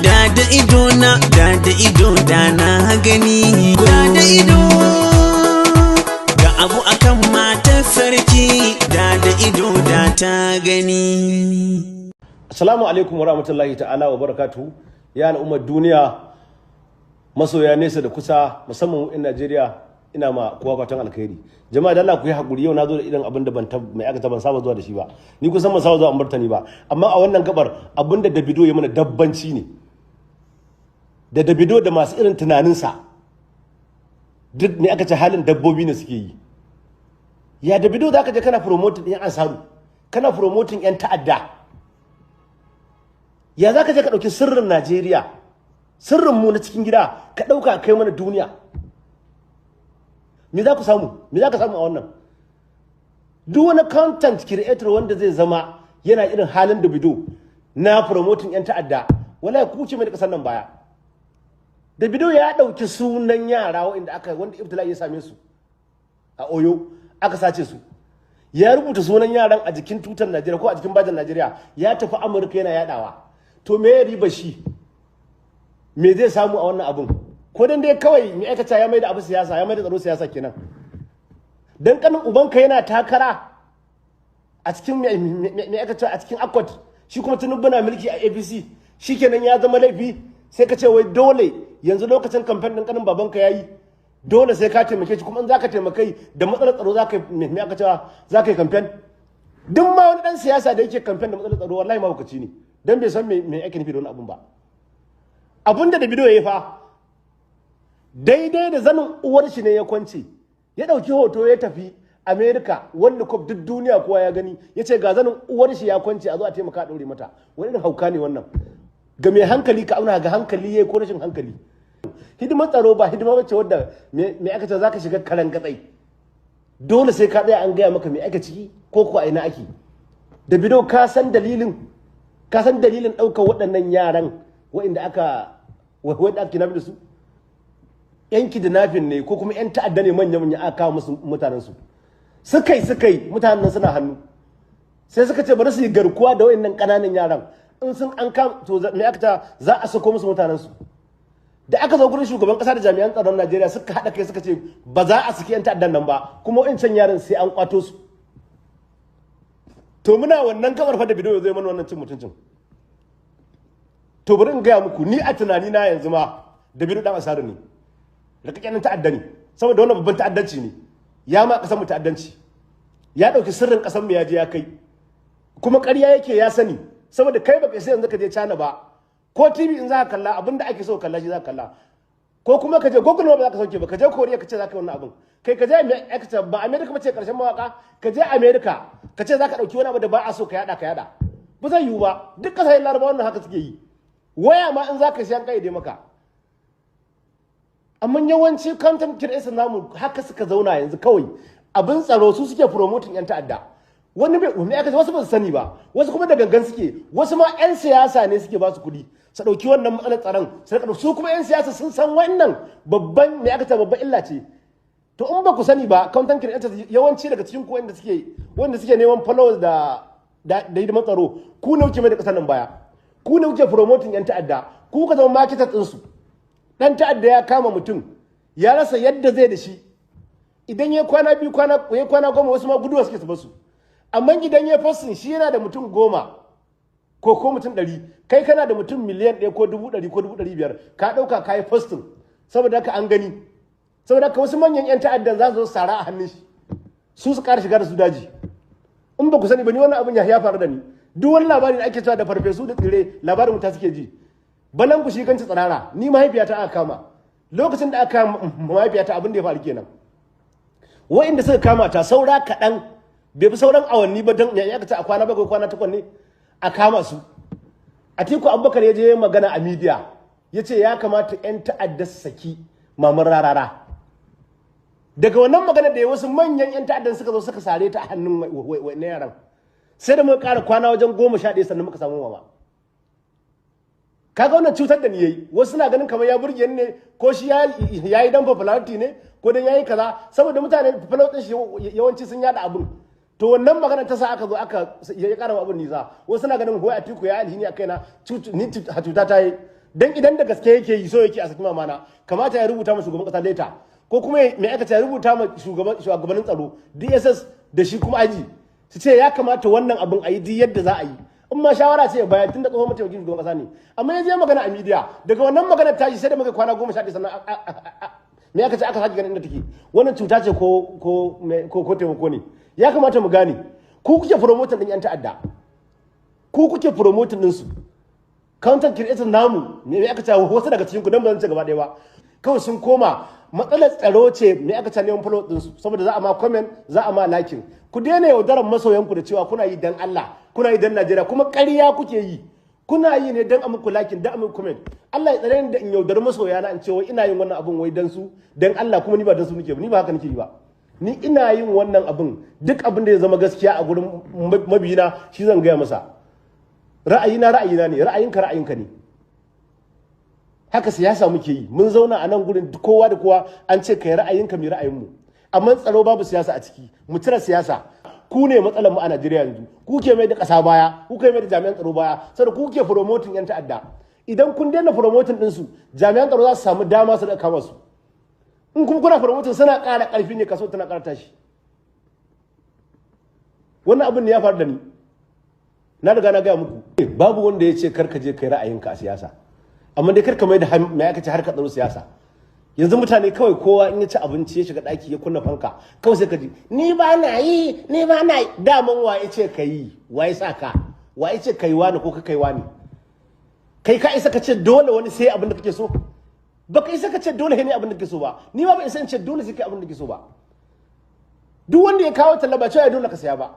Da da ido na, da da ido da na gani, da da ido ga abu akan matar sarki, da da ido da ta gani. Assalamu alaikum wa rahmatullahi ta'ala wa barakatuhu. Ya al'ummar duniya, masoya nesa da kusa, musamman 'yan Najeriya, ina ma kowa fatan alkhairi. Jama'a, da Allah ku yi hakuri, yau na zo da irin abin da ban mai aka ban saba zuwa da shi ba. Ni kusan ban saba zuwa an martani ba, amma a wannan gabar abin da Davido ya mana dabbanci ne. Da Davido da masu irin tunaninsa duk ne aka ce halin dabbobi ne suke yi. Ya Davido za ka je kana promoting 'yan Ansaru, kana promoting 'yan ta'adda? Ya za ka je ka ɗauki sirrin Najeriya, sirrin mu na cikin gida, ka ɗauka kai mana duniya? Me za ku samu? Me za ka samu a wannan? Duk wani content creator wanda zai zama yana irin halin Davido na promoting 'yan ta'adda, wallahi ku ce mai da ƙasar nan baya. Davido ya ɗauki sunan yara wanda aka wanda ibtila'i ya same su a Oyo, aka sace su. Ya rubuta sunan yaran a jikin tutar Najeriya ko a jikin bajin Najeriya, ya tafi Amurka yana yadawa. To me ya riba shi? Me zai samu a wannan abun? Ko dan dai kawai mai aikata ya mai da abu siyasa, ya mai da tsaro siyasa kenan. Dan kanin ubanka yana takara a cikin mai aikata a cikin Accord, shi kuma Tinubu na mulki a APC, shikenan ya zama laifi. Sai ka ce wai dole yanzu lokacin kamfen din kanin babanka yayi, dole sai ka taimake shi, kuma in zaka taimakai da matsalar tsaro zaka me aka cewa zaka yi kamfen. Duk ma wani dan siyasa da yake kamfen da matsalar tsaro, wallahi mahaukaci ne, dan bai san me ake nufi da wani abun ba. Abun da Davido ya yi fa daidai da zanin uwar shi ne ya kwance, ya ɗauki hoto ya tafi America, wanda kwaf duk duniya kowa ya gani, ya ce ga zanin uwar shi ya kwance, a zo a taimaka a ɗaure mata. Wani irin hauka ne wannan? Ga mai hankali, ka auna ga hankali yayi ko rashin hankali. Hidimar tsaro ba hidima bace wadda me aka ce zaka shiga karan gatsai. Dole sai ka tsaya an gaya maka me aka ciki ko ko a ina ake. Davido, ka san dalilin ɗaukar waɗannan yaran waɗanda aka kidnapping da su? Yan kidnapping ne ko kuma yan ta'adda ne manya manya aka kawo musu mutanen su. Sukai mutanen nan suna hannu, sai suka ce bari su yi garkuwa da waɗannan ƙananan yaran. In sun an kam to me aka ta za a sako musu mutanen su. Da aka zo gurin shugaban kasa da jami'an tsaron Najeriya, suka haɗa kai suka ce ba za a saki yan ta'addan nan ba, kuma wa'incan yaran sai an kwato su. To muna wannan gabar fa Davido zai mana wannan cin mutuncin. To bari in gaya muku, ni a tunani na yanzu ma Davido dan Ansaru ne, rikakken ta'adda ne, saboda wannan babban ta'addanci ne. Ya ma kasar mu ta'addanci, ya dauki sirrin kasar mu ya je ya kai, kuma ƙarya yake ya sani. Saboda kai baka sai yanzu ka je China ba ko TV in za ka kalla, abinda ake so kalla shi za ka kalla, ko kuma ka je Google ma ba za ka sauke ba. Ka je Korea ka ce za ka yi wannan abin, kai ka je ba America ba ce karshen mawaka, ka je America ka ce za ka dauki wani abu da ba a so ka yada, ka yada, ba zai yiwu ba. Duk kasashen Larabawa wannan haka suke yi. Waya ma in za ka siyan kaide maka. Amma yawanci content creators namu haka suka zauna yanzu, kawai abin tsaro su suke promoting yan ta'adda. Wani bai me aka, wasu ba su sani ba, wasu kuma da gangan suke, wasu ma yan siyasa ne suke ba su kuɗi su ɗauki wannan matsalar tsaron su. Su kuma yan siyasa sun san wannan babban me aka ce babban illa ce. To in ba ku sani ba, content creators yawanci daga cikin ku wanda suke neman followers da hidimar tsaro, ku ne kuke mai da kasar nan baya, ku ne kuke promoting yan ta'adda, ku ka zama marketer ɗinsu. Dan ta'adda ya kama mutum ya rasa yadda zai da shi. Idan ya kwana 2, kwana ya kwana 10, wasu ma guduwa suke su basu. Amma idan ya posting, shi yana da mutum 10 ko mutum 100, kai kana da mutum miliyan 1 ko 100,000 ko 500,000, ka ɗauka ka yi posting, saboda haka an gani. Saboda haka wasu manyan 'yan ta'addan za su zo sara a hannun shi, su su ƙara shiga da su daji. In ba ku sani ba, ni wannan abin ya faru da ni. Duk wani labari da ake cewa da farfesu da tsire, labarin wuta suke ji, balan ku shi kanci tsirara. Ni mahaifiyata aka kama. Lokacin da aka kama mahaifiyata, abin da ya faru kenan. Wa'inda suka kama ta, saura kaɗan, bai fi sauran awanni ba, don ya ce a kwana 7, kwana 8 ne a kama su. Atiku Abubakar ya je magana a media, ya ce ya kamata 'yan ta'adda su saki Maman Rarara. Daga wannan magana da ya, wasu manyan 'yan ta'addan suka zo suka sare ta a hannun na yaran. Sai da muka ƙara kwana wajen 11 sannan muka samu mama. Kaga wannan cutar da ni yayi. Wasu suna ganin kamar ya burge ni ne, ko shi ya yi dan popularity ne, ko dan yayi kaza, saboda mutane follow din shi yawanci sun yada abin. To wannan magana ta sa aka zo aka ya kara abin nisa. Wasu suna ganin wai Atiku ya alhini a kaina, ni cuta ta yi. Dan idan da gaske yake yi, so yake a saki mamana, kamata ya rubuta ma shugaban kasa letter, ko kuma me aka ce, ya rubuta ma shugabannin tsaro, DSS da shi kuma IG, su ce ya kamata wannan abin a yi duk yadda za a yi. In ma shawara ce ya bayar, tun da tsohon mataimakin shugaban kasa ne. Amma ya je magana a media, daga wannan magana tashi sai da muka kwana 11 sannan me aka ce aka sake ganin inda take. Wannan cuta ce ko taimako ne? Ya kamata mu gane, ku kuke promoting din yan ta'adda, ku kuke promoting din su. Content creator namu, me aka ce, wasu daga cikin ku, dan ba zan ce gaba ɗaya ba, kawai sun koma matsalar tsaro ce, me aka ce, neman follow din su, saboda za a ma comment, za a ma liking. Ku daina yaudarar masoyanku da cewa kuna yi dan Allah, kuna yi dan Najeriya, kuma ƙarya kuke yi. Kuna yi ne dan a muku liking, dan a muku comment. Allah ya tsare ni da in yaudari masoyana in ce wai ina yin wannan abun wai dan su, dan Allah, kuma ni ba dan su nake ba. Ni ba haka nake yi ba. Ni ina yin wannan abun, duk abin da ya zama gaskiya a gurin mabiyina shi zan gaya masa. Ra'ayina ra'ayina ne, ra'ayinka ra'ayinka ne. Haka siyasa muke yi. Mun zauna a nan gurin, kowa da kowa, an ce kai ra'ayinka, mai ra'ayinmu. Amma tsaro babu siyasa a ciki, mu cire siyasa. Ku ne matsalar mu a Najeriya yanzu. Ku ke mai da ƙasa baya, ku ke mai da jami'an tsaro baya, saboda ku ke promoting yan ta'adda. Idan kun daina promoting ɗinsu, jami'an tsaro za su samu dama su da kama su. In kuma kuna promoting, suna ƙara ƙarfi ne, kaso tana ƙara tashi. Wannan abin ne ya faru da ni, na riga na gaya muku. Babu wanda ya ce kar ka je kai ra'ayinka a siyasa, amma dai kar ka mai da mai aka ce harkar tsaro siyasa. Yanzu mutane kawai kowa in ya ci abinci, ya shiga ɗaki, ya kunna fanka, kawai sai ka ji, "Ni ba na yi, ni ba na yi." Daman wa ya ce ka yi? Wa ya sa ka? Wa ya ce ka yi wani ko ka kai wani? Kai ka isa ka ce dole wani sai abin da kake so? Baka isa ka ce dole ne abin da kake so ba. Ni ma ba isa in ce dole sai kai abin da kake so ba. Duk wanda ya kawo talla ba cewa dole ka saya ba.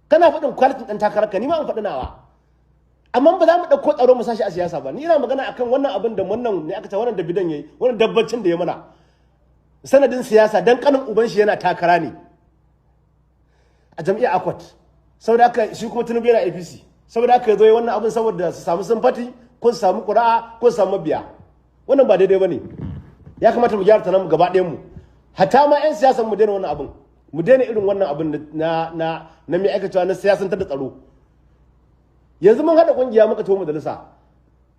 Kana faɗin quality ɗin takararka, ni ma an faɗi nawa, amma ba za mu ɗauko tsaro mu sashi a siyasa ba. Ni ina magana akan wannan abin da wannan ne aka ce wannan da bidan yayi, wannan dabbacin da ya mana sanadin siyasa, dan kanin uban shi yana takara ne a jam'iyyar Accord, saboda haka shi kuma Tinubu yana APC, saboda haka ya zo wannan abin saboda su samu sympathy, ko su samu ƙuri'a, ko su samu mabiya. Wannan ba daidai bane. Ya kamata mu gyara tunanin mu gaba ɗayan mu, hatta ma 'yan siyasan mu daina wannan abin, mu daina irin wannan abin na mai aikatawa na siyasantar da tsaro. Yanzu mun haɗa ƙungiya, muka tafi majalisa.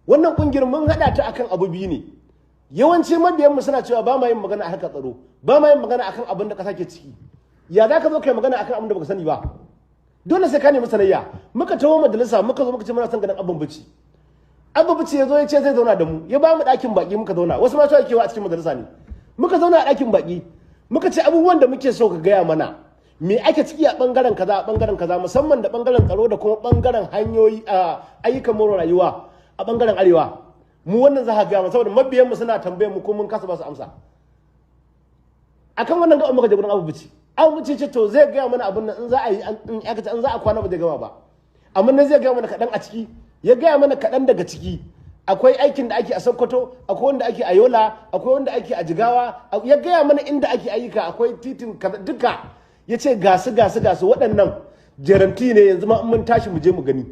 Wannan ƙungiyar mun haɗa ta akan abu biyu ne. Yawanci mabiyan mu suna cewa ba ma yin magana a harkar tsaro, ba ma yin magana akan abin da ƙasa ke ciki. Ya za ka zo kai magana akan abin da baka sani ba? Dole sai ka nemi sanayya. Muka taho majalisa, muka zo muka ce muna son ganin Abban Bichi. Abba Bichi ya zo ya ce zai zauna da mu, ya ba mu ɗakin baki muka zauna. Wasu ma cewa kewa a cikin majalisa ne. Muka zauna a ɗakin baki, muka ce abubuwan da muke so ka gaya mana, me ake ciki a bangaren kaza, a bangaren kaza, musamman da bangaren tsaro da kuma bangaren hanyoyi, a ayyukan more rayuwa a bangaren arewa. Mu wannan za ka gaya mana, saboda mabiyan mu suna tambayar mu ko mun kasa ba su amsa akan wannan gaban. Muka je gurin Abu Bichi, Abu Bichi ce to zai gaya mana abin nan in za a yi, in aka ce in za a kwana ba zai gama ba, amma nan zai gaya mana kaɗan a ciki. Ya gaya mana kaɗan daga ciki. Akwai aikin da ake a Sokoto, akwai wanda ake a Yola, akwai wanda ake a Jigawa. Ya gaya mana inda ake ayyuka, akwai titin duka. Ya ce gasu gasu gasu, waɗannan guarantee ne, yanzu ma in mun tashi mu je mu gani.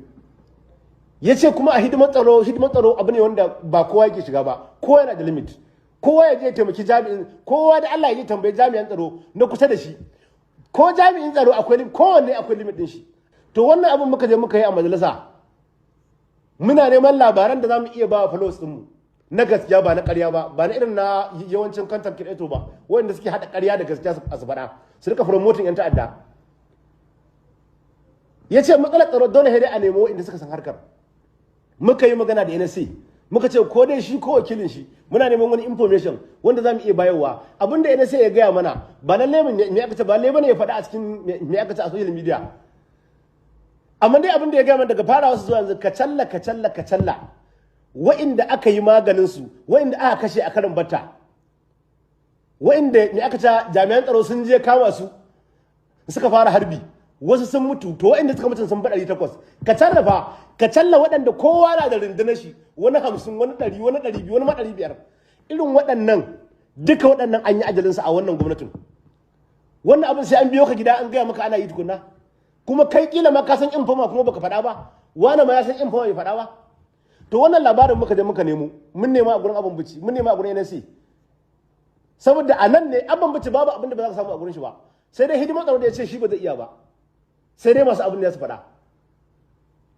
Ya ce kuma a hidimar tsaro, hidimar tsaro abu ne wanda ba kowa yake shiga ba, kowa yana da limit. Kowa ya je taimaki jami'in, kowa da Allah ya je tambayi jami'an tsaro na kusa da shi, ko jami'in tsaro akwai, kowanne akwai limit din shi. To wannan abin muka je muka yi a majalisa, muna neman labaran da za mu iya ba wa followers ɗinmu na gaskiya, ba na ƙarya ba, ba na irin na yawancin content creator ba, wanda suke haɗa ƙarya da gaskiya su faɗa, su rika promoting 'yan ta'adda. Ya ce matsalar tsaro dole sai dai a nemo inda suka san harkar. Muka yi magana da NSA, muka ce ko dai shi ko wakilin shi, muna neman wani information wanda za mu iya bayarwa. Abinda NSA ya gaya mana ba lalle me aka ce, ba lalle bane ya faɗa a cikin me aka ce a social media, amma dai abin da ya gaya mana, daga farawa su zuwa yanzu, kacalla kacalla kacalla, wa'inda aka yi maganin su, wa'inda aka kashe a karin batta, wa'inda me aka ce jami'an tsaro sun je kama su suka fara harbi, wasu sun mutu, to wa'inda suka mutu sun fi 800. Ka sarrafa ka challa, waɗanda kowa na da rundunar shi, wani 50, wani 100, wani 200, wani ma 500. Irin waɗannan duka, waɗannan an yi ajalinsu a wannan gwamnatin. Wannan abin sai an biyo ka gida an gaya maka ana yi tukunna. Kuma kai kila ma ka san informer kuma baka faɗa ba, wani ma ya san informer bai faɗa ba. To wannan labarin muka je muka nemo, mun nema a gurin Abban Bichi, mun nema a gurin NSA, saboda a nan ne Abban Bichi babu abin da ba za ka samu a gurin shi ba, sai dai hidimar tsaro da ya ce shi ba zai iya ba, sai dai masu abin da ya su faɗa.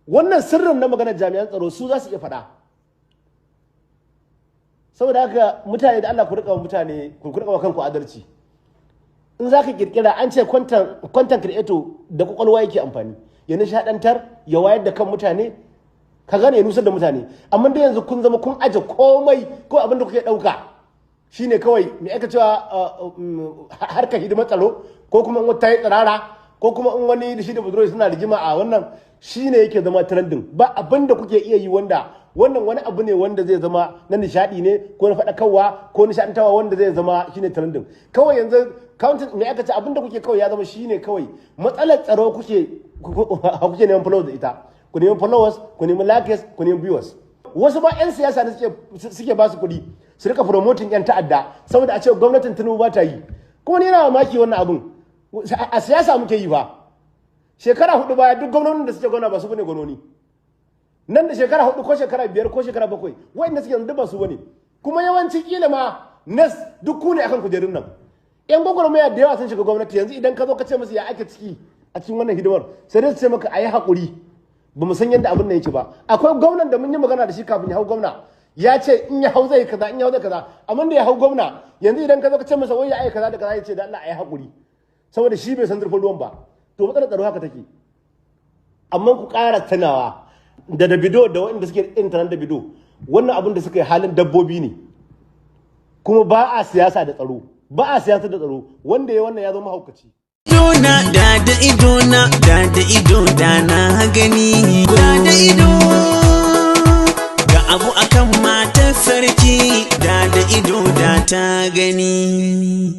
Wannan sirrin na maganar jami'an tsaro su za su iya faɗa. Saboda haka mutane, da Allah ku rika mutane, ku rika wa kanku adalci. In za ka kirkira, an ce content creator da kwakwalwa yake amfani, ya nishadantar, ya wayar da kan mutane, ka gane, ya nusar da mutane. Amma da yanzu kun zama kun aje komai, ko abin da kuke dauka shine kawai me aka cewa harkar hidimar tsaro, ko kuma in wata yi tsirara, ko kuma in wani da shi da budurwa suna rigima a wannan, shine yake zama trending. Ba abin da kuke iya yi wanda wannan wani abu ne wanda zai zama na nishadi ne, ko na faɗakarwa, ko nishadantarwa, wanda zai zama shine trending. Kawai yanzu content, me aka ce, abin da kuke kawai ya zama shine kawai matsalar tsaro kuke neman followers da ita. Ku nemi followers, ku nemi likes, ku nemi viewers. Wasu ma 'yan siyasa ne suke ba su kuɗi su rika promoting 'yan ta'adda, saboda a ce gwamnatin Tinubu ba ta yi. Kuma ni na mamaki wannan abun, a siyasa muke yi ba. Shekara 4 baya, duk gwamnonin da suke gwamna ba su bane gwamnoni. Nan da shekara 4 ko shekara 5 ko shekara 7, wa'inda suke yanzu ba su bane. Kuma yawanci kila ma nes duk ku ne akan kujerun nan. Yan gwagwarmaya da yawa sun shiga gwamnati yanzu. Idan ka zo ka ce musu ya ake ciki a cikin wannan hidimar, sai dai su ce maka a yi haƙuri, ba mu san yadda abin nan yake ba. Akwai gwamnan da mun yi magana da shi kafin ya hau gwamna, ya ce in ya hau zai kaza, in ya hau zai kaza. Amma da ya hau gwamna yanzu, idan ka zo ka ce masa wai ya ai kaza da kaza, ya ce da Allah a yi haƙuri, saboda shi bai san zurfin ruwan ba. To matsalar tsaro haka take. Amma ku ƙara tunawa da Davido da waɗanda suke intanet Davido, wannan abin da suka yi halin dabbobi ne. Kuma ba a siyasa da tsaro, ba a siyasa da tsaro. Wanda ya wannan ya zama mahaukaci. Idona da idona, da ido da na gani, da ido ga abu akan matar sarki, da ido da ta gani.